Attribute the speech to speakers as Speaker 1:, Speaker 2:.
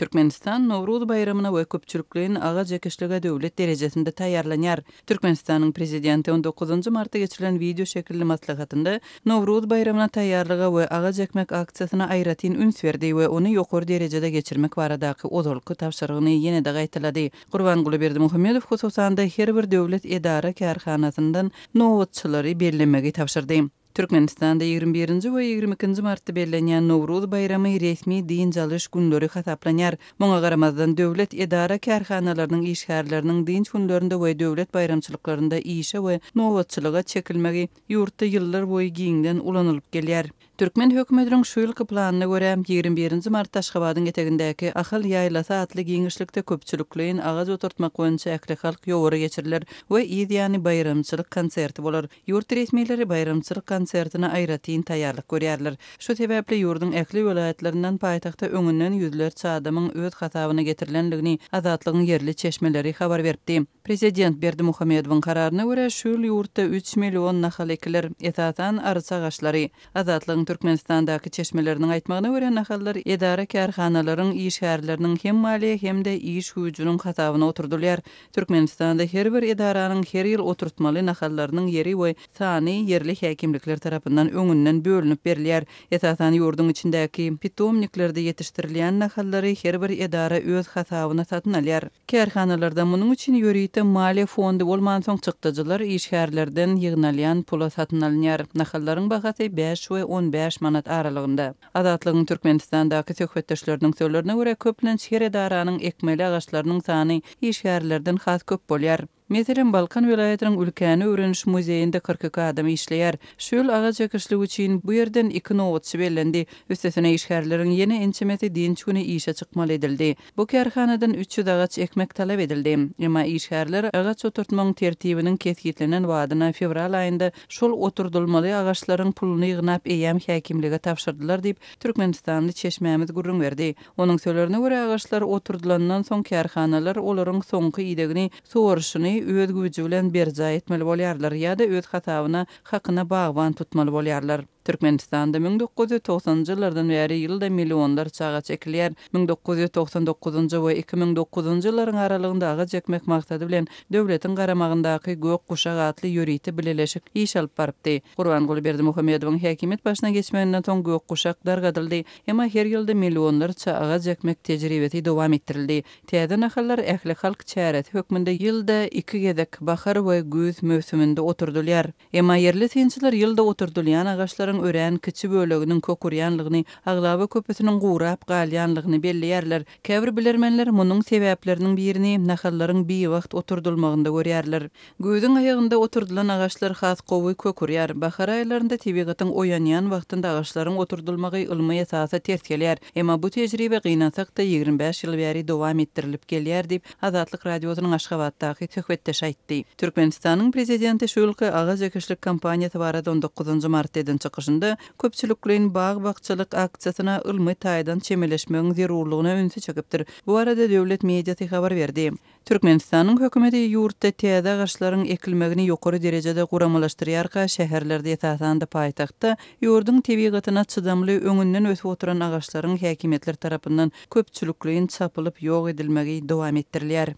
Speaker 1: Türkmenistan Nowruz baýramyna we köpçülikleýin agaç ekişlige döwlet derejesinde taýýarlanýar. Türkmenistanyň Prezidenti on dokuzynjy martda geçirilen wideo şekilli maslahatynda Nowruz baýramyna taýýarlyga we agaç ekmek aksiýasyna aýratyn üns berdi we ony ýokary derejede geçirmek baradaky ozalky tabşyrygyny ýene-de gaýtalady. Gurbanguly Berdimuhamedow hususan-da her bir döwlet edara-kärhanasyndan nobatçylary bellemegi tabşyrdy. Türkmenistanda 21-nji we 22-nji martda bellenýän Nowruz baýramy resmi dynç alyş günleri hasaplanýar. Muňa garamazdan, döwlet edara-kärhanalarynyň işgärleriniň dynç günlerinde we döwlet baýramçylyklarynda işe we nobatçylyga çekilmegi ýurtda ýyllar boýy giňden ulanylyp gelýär. Türkmen hökümetiniň şu ýylky planyna görä, 21-nji martda Aşgabadyň etegindäki Ahal ýaýlasy atly giňişlikde köpçülikleýin agaç oturtmak boýunça ählihalk ýowary geçiriler we yz ýany baýramçylyk konserti bolar. Ýurt resmileri baýramçylyk konsertine aýratyn taýýarlyk görýärler. Şu sebäpli ýurduň ähli welaýatlaryndan paýtagta öňünden ýüzlerçe adamyň öz hasabyna getirilendigini Azatlygyň ýerli çeşmeleri habar beripdi. Prezident Berdimuhamedowyň kararyna görä, şu ýyl ýurtda üç million nahal ekiler, esasan, arça agaçlary. Azatlygyň Türkmenistandaky çeşmeleriniň aýtmagyna görä, nahallar edara-kärhanalaryň işgärleriniň hem maliýe, hem-de iş güýjüniň hasabyna oturdylýar. Türkmenistanda her bir edaranyň her ýyl oturtmaly nahallarynyň ýeri we sany ýerli häkimlikler tarapyndan öňünden bölünip berilýär. Esasan ýurduň içindäki pitomniklerde ýetişdirilýän nahallary her bir edara öz hasabyna satyn alýar. Kärhanalarda munuň üçin ýörite maliýe fondy bolmansoň çykdajylar işgärlerden ýygnalýan pula satyn alynýar. Nahallaryň bahasy bäş we 15 manat aralygynda. Azatlygyň Türkmenistandaky söhbetdeşleriniň sözlerine görä, köplenç her edaranyň ekmeli agaçlarynyň sany işgärlerden has köp bolýar. Meselem, Balkan welaýatynyň Ülkäni öwreniş muzeýinde 42 adam işleýär. Şu ýyl agaç ekişligi üçin bu ýerden iki nobatçy bellendi. Üstesine işgärleriň ýene ençemesi dynç güni işe çykmaly edildi. Bu kärhanadan 300 agaç ekmek talap edildi. Emma işgärler agaç oturtmagyň tertibiniň kesgitlenen wadyna fewral aýynda şol oturdylmaly agaçlaryň puluny ýygnap eýýäm häkimlige tabşyrdylar diýip, türkmenistanly çeşmämiz gürrüň berdi. Onuň sözlerine görä, agaçlar oturdylandan soň kärhanalar olaryň soňky idegini, suwaryşyny öz güýji bilen berjaý etmeli bolýarlar ýa-da öz hasabyna hakyna bagban tutmaly bolýarlar. Türkmenistanda 1990-njy ýyllardan bäri ýylda millionlarça agaç ekilýär. 1999-njy we 2009-njy ýyllaryň aralygynda agaç ekmek maksady bilen döwletiň garamagyndaky Gök guşak atly ýörite bileleşik iş alyp barypdy. Gurbanguly Berdimuhamedowyň häkimiýet başyna geçmeginden soň Gök guşak dargadyldy. Emma her ýylda millionlarça agaç ekmek tejribesi dowam etdirildi. Täze nahallar ählihalk çäresi hökmünde ýylda iki gezek, bahar we güýz möwsüminde oturdylýar. Emma ýerli synçylar ýylda oturdylýan agaçlaryň örän kiçi böleginiň kök urýanlygyny, aglaba köpüsiniň gurap galýanlygyny belleýärler. Käbir bilermenler munuň sebäpleriniň birini nahallaryň biwagt oturdylmagynda görýärler. Güýzüň aýagynda oturdylan agaçlar has gowy kök urýar. Bahar aýlarynda tebigatyň oýanýan wagtynda agaçlaryň oturdylmagy ylmy esasa ters gelýär. Emma bu tejribe gynansak-da 25 ýyl bäri dowam etdirilip gelýär diýip, Azatlyk Radiosynyň Aşgabatdaky söhbetdeşi aýtdy. Türkmenistanyň Prezidenti şu ýylky agaç ekişlik kampaniýasy barada on dokuzynjy martda eden çykyşynda köpçülikleýin bag-bakjalyk aksiýasyna ylmy taýdan çemeleşmegiň zerurlygyna ünsi çekipdir. Bu barada döwlet mediasy habar berdi. Türkmenistanyň hökümeti ýurtda täze agaçlaryň ekilmegini ýokary derejede guramalaşdyrýarka, şäherlerde, esasan-da paýtagtda ýurduň tebigatyna çydamly, öňünden ösüp oturan agaçlaryň häkimiýetler tarapyndan köpçülikleýin çapylyp ýok edilmegi dowam etdirilýär.